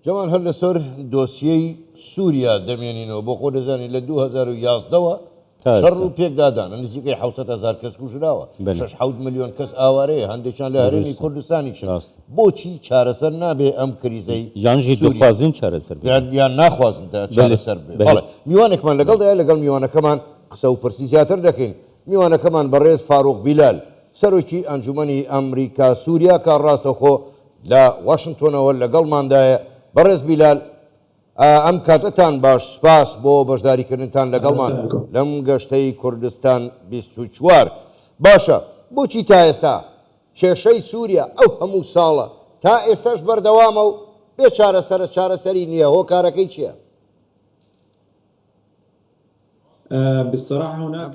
جەمال هەر لەسەر دۆسیەی سووریا دەمێنینەوە، بۆ خۆ دەزانی لە 2011 وە شەڕ و پێکدادانە، نزیکەی 700 هەزار کەس کوژراوە، شەش حەوت ملیۆن کەس ئاوارەیە، هەندێکیان لە هەرێمی کوردستانیشن. بۆچی چارەسەر نابێ ئەم کریزەی یانژی دەخوازن چارەسەر یان ناخوازن چارەسەر بێ؟ بەڵێ میوانێکمان لەگەڵدایە، لەگەڵ میوانەکەمان قسە و پرسی زیاتر دەکەین. میوانەکەمان بەڕێز فاروق بیلال، سەرۆکی ئەنجومەنی ئەمریکا سوریا کە ڕاستەوخۆ لە واشنتۆنەوە لەگەڵماندایە. بەڕێز بیلال ئەم کاتەتان باش، سوپاس بۆ بەشداریکردنتان لەگەڵمان لەم گەشتەی کوردستان 24. باشە بۆچی تا ئێستا کێشەی سوریا ئەو هەموو ساڵە تا ئێستاش بەردەوامە و بێ چارەسەرە، چارەسەری نییە، هۆکارەکەی چییە؟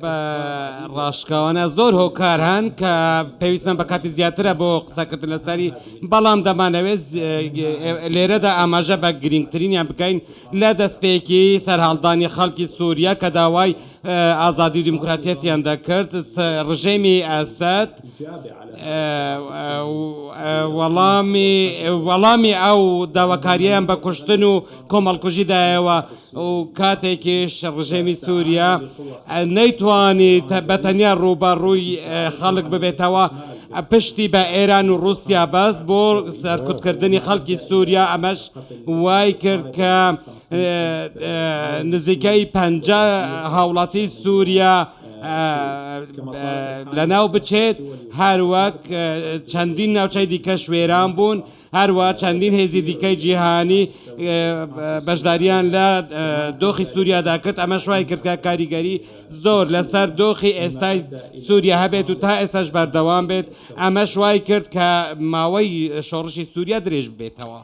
بە ڕاشکاوانە زۆر هۆکار هەن کە پێویستمان بە کاتی زیاترە بۆ قسەکردن لەسەری، بەڵام دەمانەوێت لێرەدا ئاماژە بە گرنگترینیان بکەین لە دەستپێکی سەرهەڵدانی خەڵکی سووریا کە داوای ئازادی و دیموکراتیەتیان دەکرد، ڕژێمی ئەسەد وەڵامی ئەو داواکارییەیان بە کوشتن و کۆمەڵکوژی دایەوە و کاتێکیش ڕژێمی سووریا نەیتوانی بە تەنیا ڕووبەڕووی خەڵک ببێتەوە، پشتی بە ئێران و ڕووسیا بەست بۆ سەرکوتکردنی خەڵکی سووریا، ئەمەش وای کرد کە نزیکەی 50 هاوڵاتی سووریا لەناو بچێت، هەروەک چەندین ناوچەی دیکەش وێران بوون. هەروەها چەندین هێزی دیکەی جیهانی بەشداریان لە دۆخی سووریادا کرد، ئەمەش وای کرد کە کاریگەری زۆر لەسەر دۆخی ئێستای سووریا هەبێت و تا ئێستاش بەردەوام بێت، ئەمەش وای کرد کە ماوەی شۆڕشی سووریا درێژ ببێتەوە.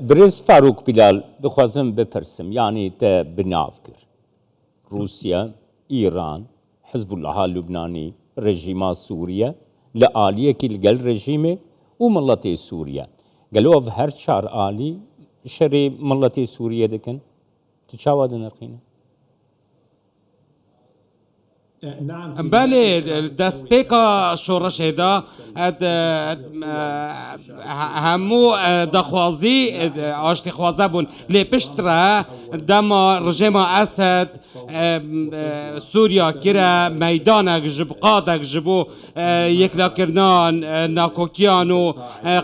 برێز فاروق بیلال دخوازم بپرسم یانی تە بناو کرد روسیە، ئیران، حزبوڵڵاها لوبنانی، رژیما سوریە لە ئالیەکی لگەل رژیمێ و مڵەتێ سوریە. گەلۆ ئەڤ هەر چار ئالی شەرێ مڵەتێ سوریە دکن؟ تو چاوا دنرخینی؟ بەلێ دەستپێکا شۆڕشێدا هەموو داخوازی ئاشتیخوازە بوون، لێ پشتڕە دەما ڕژێما ئەسەد سووریا کرە مەیدانەک ji قادەک ji بۆ یەکلاکردنا ناکۆکیان و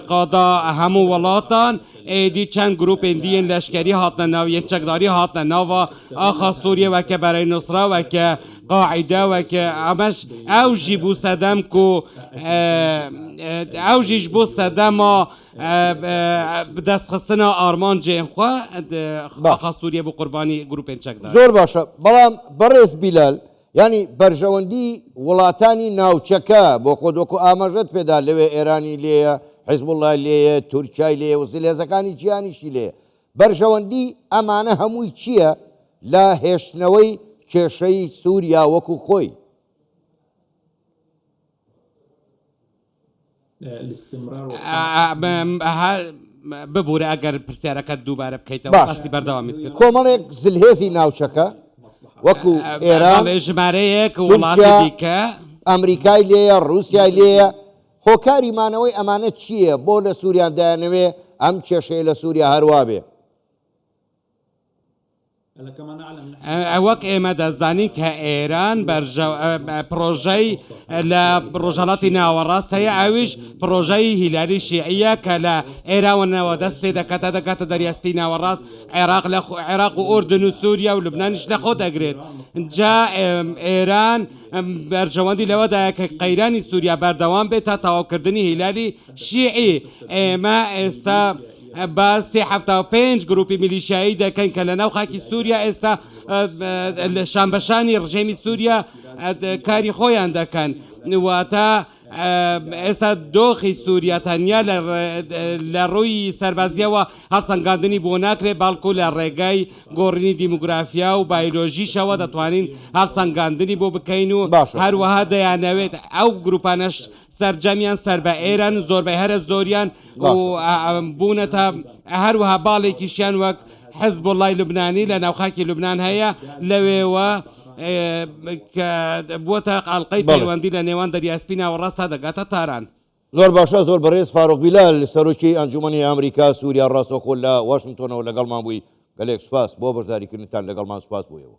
قادا هەموو وڵاتان ئێدی چەند گروپên دی yên leşkerî hatine nav yên çekdarî hatine nava axa Sûriyê weke Berey Nusra weke Qaîde weke emeş ew jî bû sedem ku ew jî ji bo sedema Bi destxistina armancên xwe axa Sûriye bû qurbanî grûpên çekdar. زۆر باشە بەڵام بەڕێز بیلال یانی بەرژەوەندی وڵاتانی ناوچەکە بۆ خۆت وەکو ئاماژەت پێدا لەوێ ئێرانی لێیە حیزبوڵای لێیە تورکیای لێیە و زلهێزەکانی جیهانیشی لێیە بەرژەوەندی ئەمانە هەمووی چییە لە هێشتنەوەی کێشەی سووریا وەکو خۆی؟ ببورە ئەگەر پرسیارەکەت دووبارە بکەیتەوە باش باسی بەردەوامیت کرد. کۆمەڵێک زلهێزی ناوچەکە وەکو ئێران، بەڵێ ژمارەیەک وڵاتی تورکیا، دیکە. ئەمریکای لێیە، ڕووسیای لێیە، هۆکاری مانەوەی ئەمانە چییە؟ بۆ لە سووریان دەیانەوێ ئەم کێشەیە لە سووریا هەروا بێ؟ وەک ئێمە دەزانین کە ئێران پڕۆژەی لە ڕۆژهەڵاتی ناوەڕاست هەیە ئەویش پڕۆژەی هیلالی شیعیە کە لە ئێراوەنەوە دەست پێ دەکات تا دەگاتە دەریا سپی ناوەڕاست عێراق لە عێراق و ئوردن و سووریا و لوبنانیش لە خۆ دەگرێت جا ئێران بەرژەوەندی لەوەدایە کە قەیرانی سووریا بەردەوام بێت تا تەواوکردنی هیلالی شیعی ئێمە ئێستا باسی 75 گروپی میلیشیایی دەکەن کە لەناو خاکی سووریا ئێستا لە شانبەشانی ڕژێمی سووریا کاری خۆیان دەکەن واتە ئێستا دۆخی سووریا تەنیا لە ڕووی سەربازیەوە هەڵسەنگاندنی بۆ ناکرێت بەڵکو لە ڕێگای گۆڕینی دیموگرافیا و بایلۆژیشەوە دەتوانین هەڵسەنگاندنی بۆ بکەین و هەروەها دەیانەوێت ئەو گروپانەش سەرجەمیان سەر بە ئێران و زۆربەی هەرە زۆریان و بوونەتە هەروەها باڵێکیشیان وەک حزبوڵای لوبنانی لە ناوخاکی لوبناان هەیە لەوێوە کە بووەتە ئاڵلقەی پەیوەندی لە نێوان دەریاسپی ناوەڕاست تا دەگاتە تاران. زۆر باشە زۆر بەڕێز فاروق بیلال سەرۆکی ئەنجومەنی ئەمریکا سووریا ڕاستەوخۆ لە واشنتۆنەوە لەگەڵمان بووی گەلێک سوپاس بۆ بەشداریکردنتان لەگەڵمان سوپاس بۆ ئێوە.